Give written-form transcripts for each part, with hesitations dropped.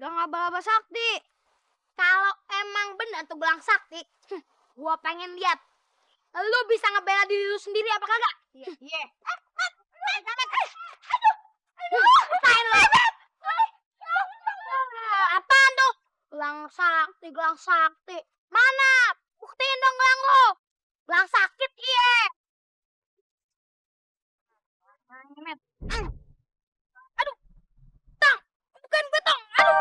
Gang laba-laba sakti. Kalau emang benar tuh gelang sakti, gua pengen lihat. Lu bisa ngebela diri lu sendiri apa kagak? Iya. Aduh. Apain lu? Apaan tuh? Gelang sakti. Mana? Buktiin dong gelang lu. Gelang sakit, iya. Aduh. Tong, bukan gue, Tong. Aduh.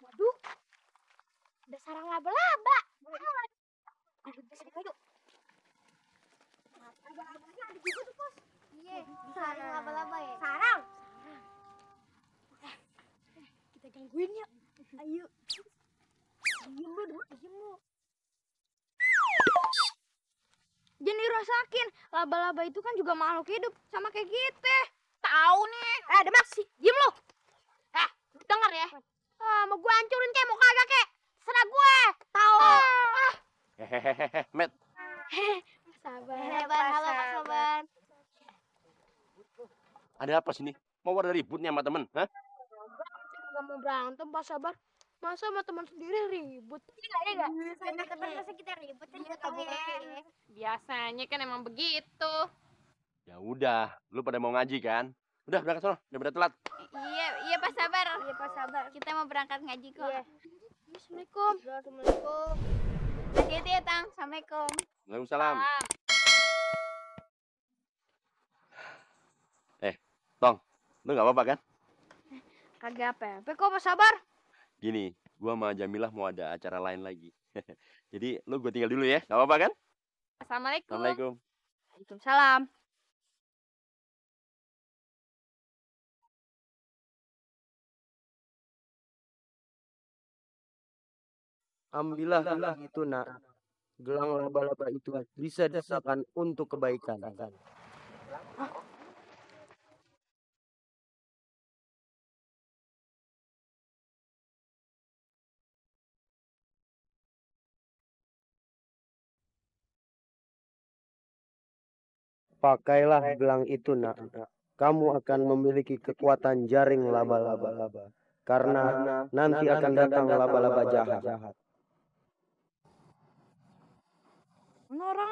Waduh. Ada sarang laba-laba. Yuk. Laba-labanya ada juga tuh, Pos. Iya, sarang laba-laba ya. Sarang. Kita gangguin yuk. Ayo. Diem lu. Jangan dirasakin, laba-laba itu kan juga makhluk hidup sama kayak kita. Tahu nih. Demak sih, diem lu. Lu denger ya. Mau gue hancurin kek, mau kagak kek? Terserah gue. Tahu. Hehehe, Met. Sabar. Halo Pak Soban. Ada apa sini? Mau ada ribut nih sama temen, hah? Gak mau berantem Pak Sabar. Masa sama teman sendiri ribut? Iya enggak? Sama teman masa kita ribut kan ya. Biasanya kan emang begitu. Ya udah, lu pada mau ngaji kan? Udah berangkat sono, udah pada telat. Iya Pak Sabar. Iya Pak Sabar. Kita mau berangkat ngaji kok. Iya. Assalamualaikum. Assalamualaikum. Hati-hati ya, Tang. Assalamualaikum. Waalaikumsalam. Tong, lu gak apa-apa kan? Kagak apa-apa kok Pak Sabar. Gini, gua sama Jamilah mau ada acara lain lagi. Jadi lu gue tinggal dulu ya, gak apa-apa kan? Assalamualaikum. Assalamualaikum. Waalaikumsalam. Ambillah gelang itu, Nak. Gelang laba-laba itu bisa digunakan untuk kebaikan. Pakailah gelang itu, Nak. Kamu akan memiliki kekuatan jaring laba-laba. Karena nanti akan datang laba-laba jahat. Mana orang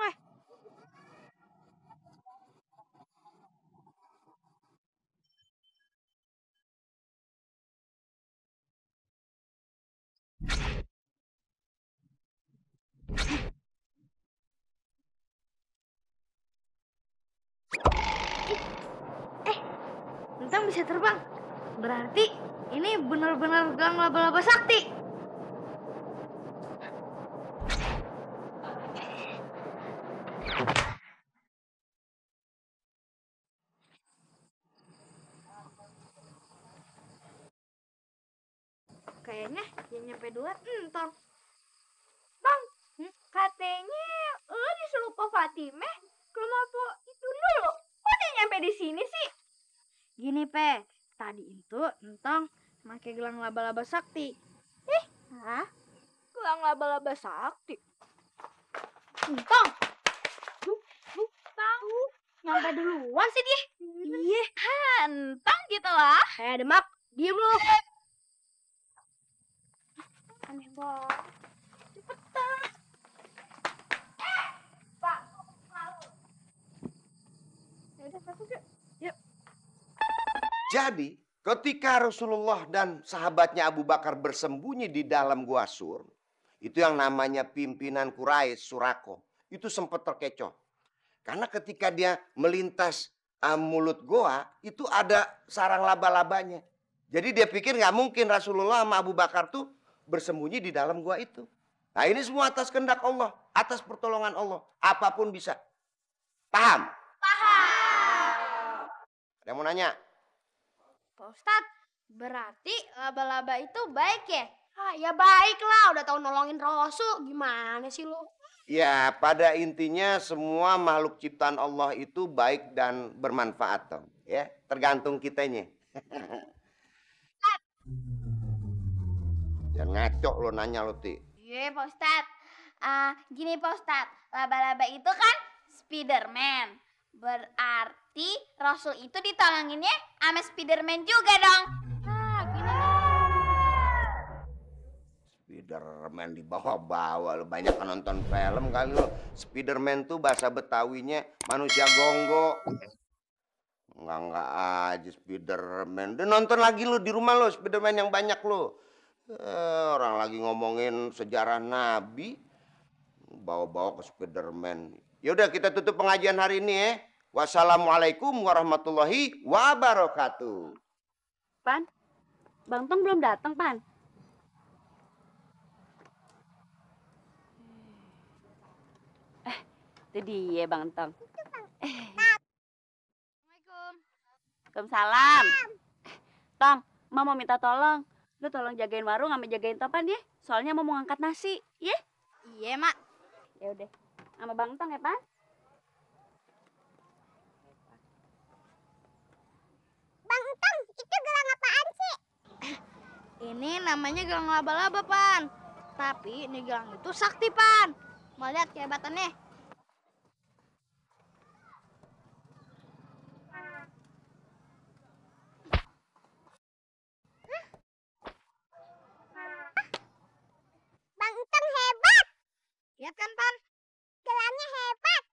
Bentang bisa terbang. Berarti ini benar-benar gelang laba-laba sakti. Kayaknya dia nyampe duluan. Tong. Bang, katanya lo disuruh Po Fatimah ke rumah Po itu dulu. Kok dia nyampe di sini sih? Gini, Pe. Tadi itu Entong pakai gelang laba-laba sakti. Gelang laba-laba sakti? Entong. Tahu. Nyampe duluan sih dia. Iya. Entong gitu lah. Demak, diem lu. Aneh banget. Cepetan. Pak, malu. Yaudah, masuk yuk. Yuk. Jadi, ketika Rasulullah dan sahabatnya Abu Bakar bersembunyi di dalam gua Sur, itu yang namanya pimpinan Quraisy, Surako, itu sempat terkecoh. Karena ketika dia melintas mulut goa, itu ada sarang laba-labanya. Jadi dia pikir nggak mungkin Rasulullah sama Abu Bakar tuh bersembunyi di dalam gua itu. Nah ini semua atas kehendak Allah, atas pertolongan Allah. Apapun bisa. Paham? Paham. Ada yang mau nanya? Pak Ustadz, berarti laba-laba itu baik ya? Ya baik lah, udah tahu nolongin Rasul. Gimana sih lu? Ya, pada intinya semua makhluk ciptaan Allah itu baik dan bermanfaat, Tom. Ya, tergantung kitanya. Jangan ngaco lo nanya lo, Ti. Iya, Pak Ustadz. Gini Pak Ustadz, laba-laba itu kan Spiderman. Berarti Rasul itu ditolonginnya sama Spiderman juga dong. Spiderman dibawa-bawa, lu banyak nonton film kali lu. Spiderman tuh bahasa Betawinya manusia gonggo. Enggak aja Spiderman. Udah nonton lagi lu di rumah lu Spiderman yang banyak lu. Orang lagi ngomongin sejarah Nabi, bawa-bawa ke Spiderman. Ya udah kita tutup pengajian hari ini ya. Wassalamualaikum warahmatullahi wabarakatuh. Pan, Bang Tong belum datang, Pan. Itu dia Bang Tong. Assalamualaikum. Waalaikumsalam. Tong, Mama mau minta tolong. Lu tolong jagain warung sama jagain Topan ya. Soalnya mau ngangkat nasi, ya? Iya, Mak. Ya udah. Sama Bang Tong ya, Pan? Bang Tong, itu gelang apaan sih? Ini namanya gelang laba-laba, Pan. Tapi ini gelang itu sakti, Pan. Mau lihat kehebatannya? Bang Tong hebat. Lihat kan, Pan? Gelangnya hebat.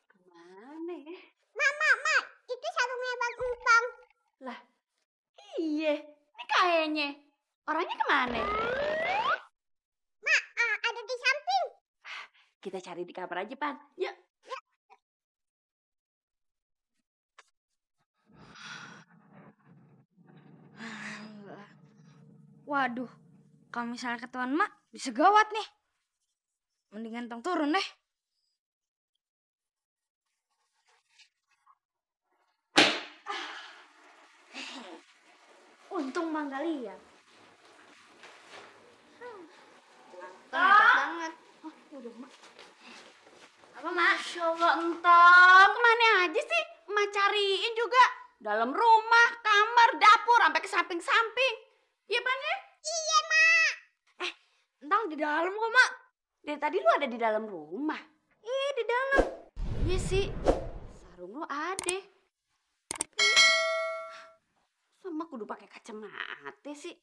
Kemana ya? Mak, itu sarungnya Bang Tong. Lah, iya. Ini kayaknya. Orangnya kemana? Ada di samping. Kita cari di kamar aja, Pan. Yuk. Waduh, kalau misalnya ketahuan Mak, bisa gawat nih. Mendingan Tong turun deh. Untung Mak nggak lihat. Hebat banget. Oh, udah Mak. Apa, Masya Allah, entah. Kemana aja sih? Emak cariin juga. Dalam rumah, kamar, dapur, sampai ke samping-samping. Iya, Pan ya? Iya, Mak. Entang di dalam kok, Mak. Dari tadi lu ada di dalam rumah. Iya, di dalam. Iya sih. Sarung lu ada. Tapi sama kudu pakai kacamata sih.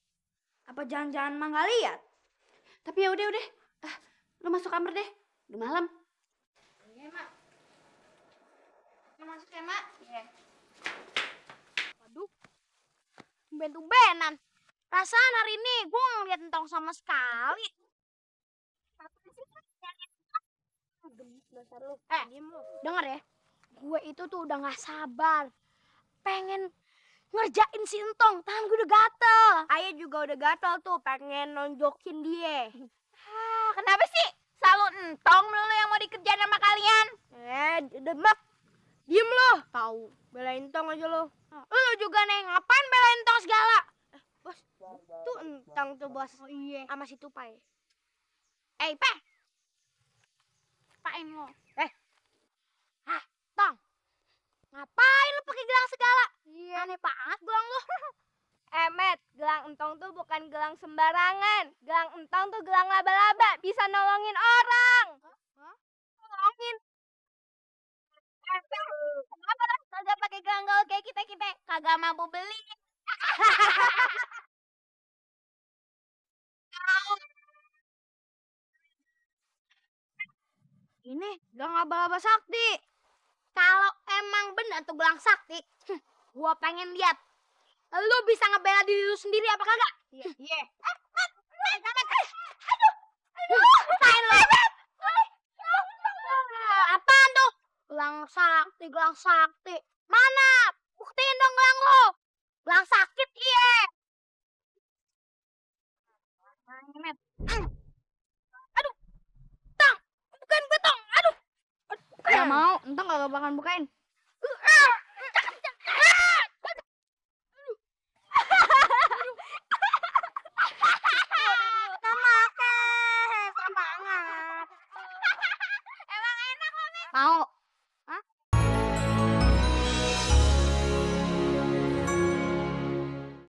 Apa jangan-jangan Mak nggak lihat? Tapi ya udah. Lu masuk kamar deh. Udah malam. Iya, Mak. Mau masuk ya, Mak? Iya. Waduh. Tumben-tumbenan. Perasaan hari ini gue nggak ngeliat Entong sama sekali. Denger ya. Gue itu tuh udah gak sabar. Pengen ngerjain si Entong. Tangan gue udah gatel. Ayah juga udah gatel tuh. Pengen nonjokin dia. Kenapa sih? Selalu entong melulu yang mau dikerjain sama kalian. Demak. Diem lo. Tahu. Belain Entong aja lo. Lo juga nih. Ngapain belain Entong segala? Bos. Tuh Entong tuh bos. Oh iya. Sama si Tupai. Pe. Apain lo? Tong. Ngapain lu pakai gelang segala? Iya. Aneh banget gelang lu. Met, gelang Entong tuh bukan gelang sembarangan. Gelang Entong tuh gelang laba-laba, bisa nolongin orang. Nolongin. Kenapa kan kagak pakai gelang gaul kayak kita? Kagak mampu beli. Ini gelang laba-laba sakti. Kalau emang benar tuh gelang sakti, Gua pengen lihat lu bisa ngebela diri lu sendiri apa kagak? Iya. Aduh. Apaan tuh? Gelang sakti. Mana? Buktiin dong gelang lu. Gelang sakit iya. Aduh. Tang, bukain gue tang. Aduh. Gak mau, entah gak bakalan bukain. Mau.